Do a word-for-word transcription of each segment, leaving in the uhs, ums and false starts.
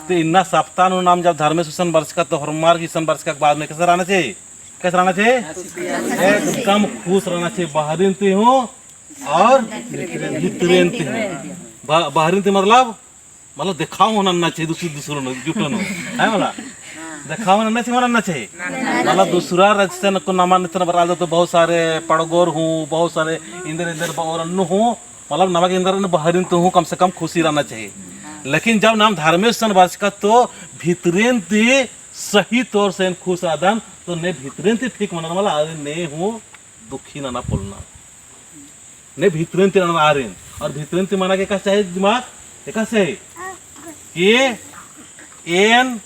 ते इन्ना सप्ताह नू नाम जब धर्मेस इसन बरचका तो होरमर गही इसन बरचका के बाद में कैसे रहना चाहिए? कैसे रहना चाहिए? एकदम खुश रहना चाहिए, बाहरिन ती हूँ और भितरेन ती हूँ। बा-, बाहरिन ती मतलब, मतलब देखावा नन्ना चाहिए, दूसरी, दूसरों नू, जुटो नू, है मला? देखावा नन्ना चाहिए, नन्ना चाहिए। मतलब दूसरा राज्य से नको नमा नितन बराल तो बहुत सारे पड़गोर हूँ, बहुत सारे इन्दर इन्दर बओर अन्नू हूँ, मतलब नमा गे इन्दर बाहरिन ती हूँ कम से कम खुशी रहना चाहिए। लेकिन जब नाम धर्मेस इसन बरचका तो भितरेन ती सही तौर से एन खुश रअदन, तो ने भितरेन ती ठीक मनर मला, अरे ने हूँ दुखी नना पोल्लनर। ने भितरेन ती नना आरिन। और भितरेन ती मना गे एकासे चाहिए दिमाग, एकासे चाहिए कि एन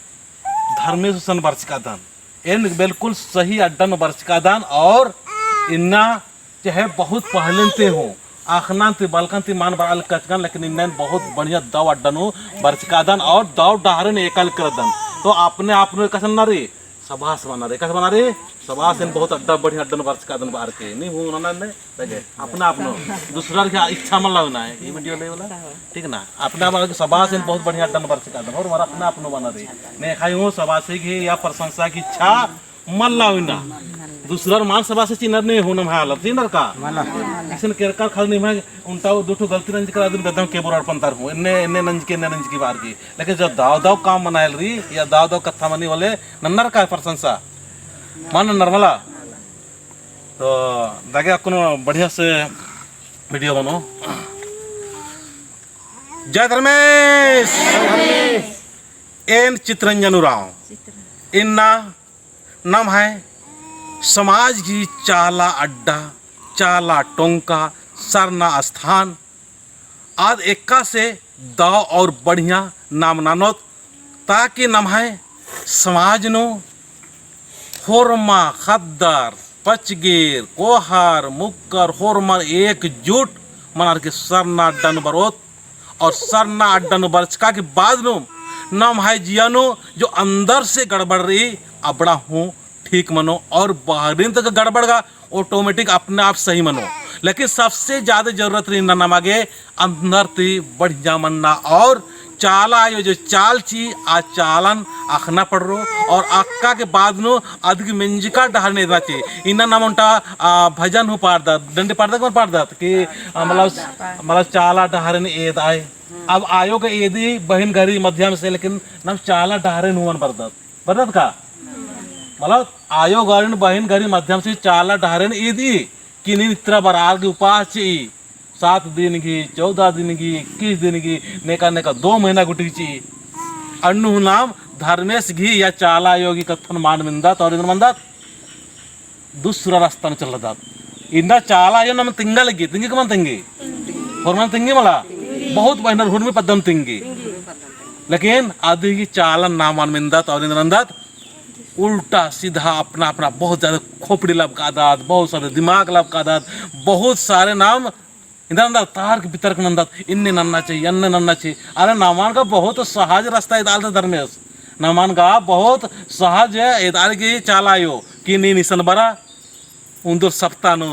धर्मेस इसन बरचकादन। एन बिल्कुल सही अड्डा नू बरचकादन और इन्ना चाहे बहुत पहले ती हूँ, अखना ती बलकन ती मल बरआ लगचकन, लेकिन इन्ना एन बहुत बढ़िया दव अड्डा नू बरचकादन और दव डहरेन एका लगदन। तो अपने आप नू एकासे नना रई, सबास बअना रई, एकासे बअना रई, सबास एन बहुत अड्डा बढ़िया अड्डा नू बरचकादन बअर के। नी हूँ नना ने, लगे, अपना अपनो, दूसरा की इच्छा मल्ला होना है, ये video ले वाला, ठीक ना? अपना बअर के सबास एन बहुत बढ़िया अड्डा नू बरचकादन, और हमारा अपना अपनो बअना रई। ने खाई हूँ सबास की या प्रशंसा की इच्छा मल्ला होना। दूसरा मान सबास चिनर ने हूँ नम्है हालत, चिनर का? इसन केरकर खाली निम्है उन्टा दू ठो गलती नंजकर अदिन बेद्दम के बुरा पंतर हूँ, एन्ने, एन्ने नंजकी, एन्ने नंजकी बअर की। लेकिन जब दव दव काम मनायल रई, या दव दव कत्था मनी होले, नन्नर का प्रशंसा? मल नन्नर मला? तो दगे अक्कुन बढ़िया से video बनो। जय धर्मेस। एन चितरंजन उराँव। इन्ना नम्है समाज गही चाला अड्डा, चाला टोंका, सरना स्थान, आद एकासे दव और बढ़िया नाम ननोत, ताकि नम्है समाज नू होरमा, ख़द्दर, पचगेर, कोहार, मुक्कर, होरमर एकजुट मनर के सरना अड्डा नू बरओत, और सरना अड्डा नू बरचका के बाद नू नम्है जिया नू जो अंदर से गड़बड़ रई, अबड़ा हूँ ठीक मनो और बाहरिन ती गड़बड़ गा automatic अपने आप सही मनो। लेकिन सबसे ज्यादा जरूरत रई इन्ना नमा गे अंदर ती बढ़िया मन्ना और चाला आयो जो चाल चिई आ चालन अख़ना पड़रो और अख़का के बाद नू अदिगे मेंजका डहरेन एदना चिई। इन्ना नाम ओन्टा, आ, भजन हूँ पाड़दत, डंडी पाड़दत, कौन पाड़दत कि, आ, मतलब, मतलब चाला डहरेन एदआ। अब आयो गा एदी बहिन गही माध्यम से, लेकिन नाम चाला डहरेन हूँ मल बरदत। बरदत का? मतलब आयो गरिन बहिन गही माध्यम से चाला डहरेन एदी कि नीन इतरा बरार गे उपास चिई, सात दिन गी, चौदह दिन गी, इक्कीस दिन गी, नेका नेका दो महीना गुटी चिई। अन्नु हूँ नाम धर्मेस गही या चाला आयो गही कत्थन मल मेनदत और एन्देर मन्दत दूसरा रास्ता नू चलदत। इन्ना चाला आयो नाम तिंगा लगी, तिंगी का मल तिंगी? होरमन तिंगी मला? बहुत बहिनर हुरमी पद्दन तिंगी। लेकिन अदी गही चालन नाम मल मेनदत और एन्देर मन्दत उल्टा सीधा अपना अपना बहुत ज्यादा खोपड़ी लबकादत, बहुत सारे दिमाग लबकादत, बहुत सारे नाम एन्देर नन्दत तर्क बितर्क नन्दत, इन्ने नन्ना चाही, अन्ने नन्ना चाही। अरे नमन गा बहुत सहज रास्ता एदआलदत धर्मेस। नमन गा बहुत सहज एदआलगी चाला आयो कि नीन इसन बरा, उन्दुल सप्ताह नू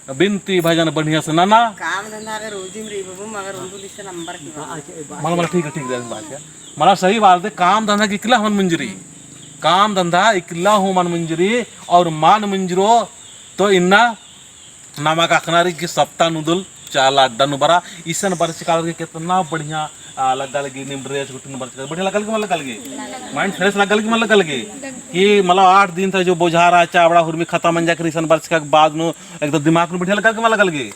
बिनती भजन बढ़िया से नना। काम धंधा अगर रोजी में रही बाबू, मगर उन्दुल इसन अम्बर की बात। मला, मला ठीक है, ठीक है, बात है। मला सही बात है, काम धंधा की इकला हूँ मल मुंजरी। काम धंधा इकला हूँ मल मुंजरी और मल मुंजरो तो इन्ना नमा गा अख़ना रई कि सप्ताह नू उन्दुल चाला अड्डा नू बरा, इसन बरचका लगी कितना बढ़िया, आ, लग्गा लगी, नीम dress गुट्ठी नू बरचका, बढ़िया लग्गा लगी, मल लग्गा लगी? Mind fresh लग्गा लगी, मल लग्गा लगी? कि मतलब आठ दिन तक जो बोझा रहचा, अबड़ा हुरमी खतम मंजा करी, इसन बरचका के बाद नू एकदम दिमाग नू बढ़िया लग्गा लगी, मल लग्गा लगी?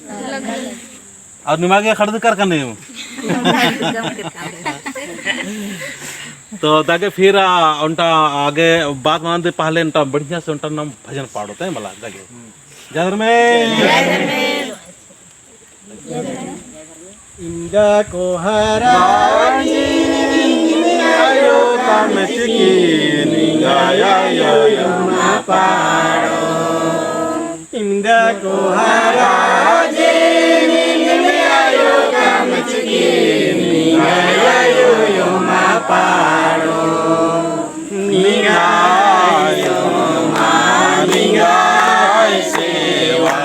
और निमा गे खड़द कर कने हूँ। तो दागे फिर, आ, ओन्टा आगे बात मनादन पहले ओन्टा बढ़िया से ओन्टा नाम भजन पाड़ो ते मला दागे। जय धर्मेस। इन्दा कोहरा जी आयो कमचकी निंगा आयो यो मा पाड़ो। इन्दा कोहरा जी निंगा आयो कमचकी निंगा आयो यो मा पाड़ो। निंगा आयो मा निंगा सेवा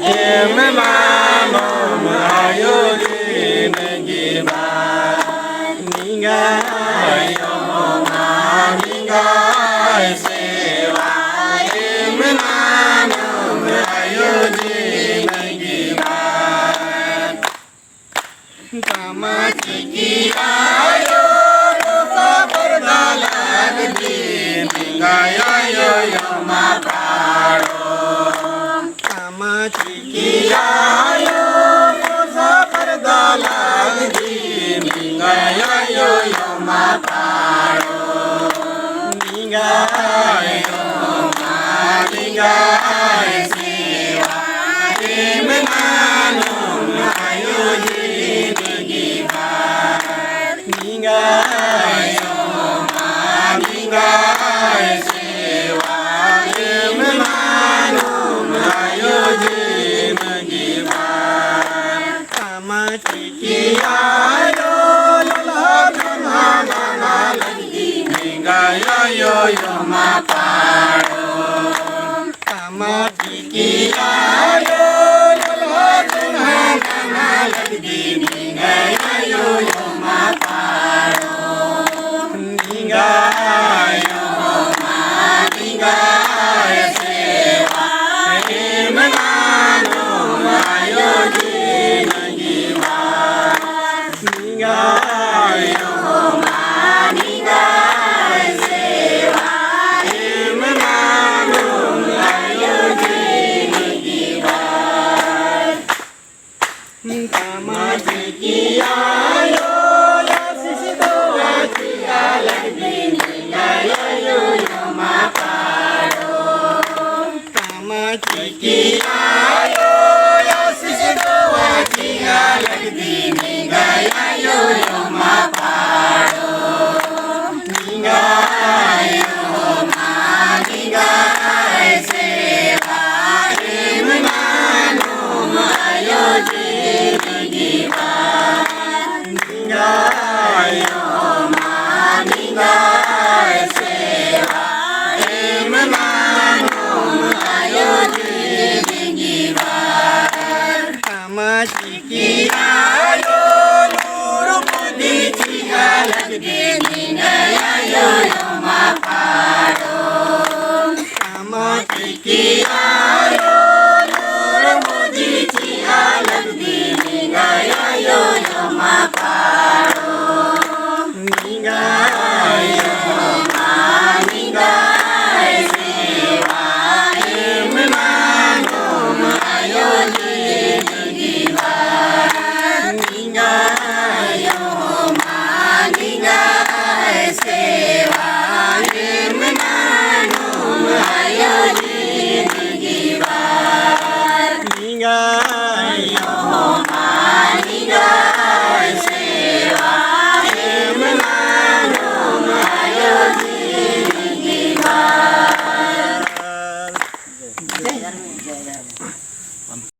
एम नानोम आयो जिनगी बा। निंगा आयो चिकी आयो, तो सबर दालक दी, निंगा आयो यो मा पाड़ो। तमा चिकी आयो, तो सबर दालक दी, निंगा आयो यो मा पाड़ो। निंगा आयो मा, निंगा आयो सेवा, एम नानुम आयो जिनगी भर। निंगा आयो मा, निंगा आयो सेवा, एम नानुम आयो जिनगी भर। तमा चिकी आयो, लोला चुन्हा नना लगदी, निंगा आयो यो मा पाड़ो। तमा चिकी आयो, लोला चुन्हा नना लगदी, निंगा आयो यो मा पाड़ो। निंगा आयो मा, निंगा आयो सेवा, एम नानुम आयो जिनगी भर। निंगा आयो मा, निंगा आयो सेवा, एम नानुम आयो जिनगी भर। तमा चिकी आयो, आसिस दुआ चिआ लगदी, निंगा आयो यो मा पाड़ो। तमा चिकी आयो, आसिस दुआ चिआ लगदी, निंगा आयो यो मा पाड़ो। निंगा आयो मा, निंगा आयो सेवा, एम नानुम आयो जिनगी भर। निंगा आयो मा, निंगा आयो सेवा, एम नानुम आयो जिनगी भर। तमा चिकी आयो, नूर बुद्धि चिआ लगदी, निंगा आयो यो मा पाड़ो। तमा चिकी आयो, नूर बुद्धि चिआ लगदी, निंगा आयो यो मा पाड़ो। निंगा आयो मा, निंगा आयो सेवा, एम नानुम आयो जिनगी भर। निंगा आयो मा, निंगा आयो सेवा, एम नानुम आयो जिनगी भर। निंगा आयो मा,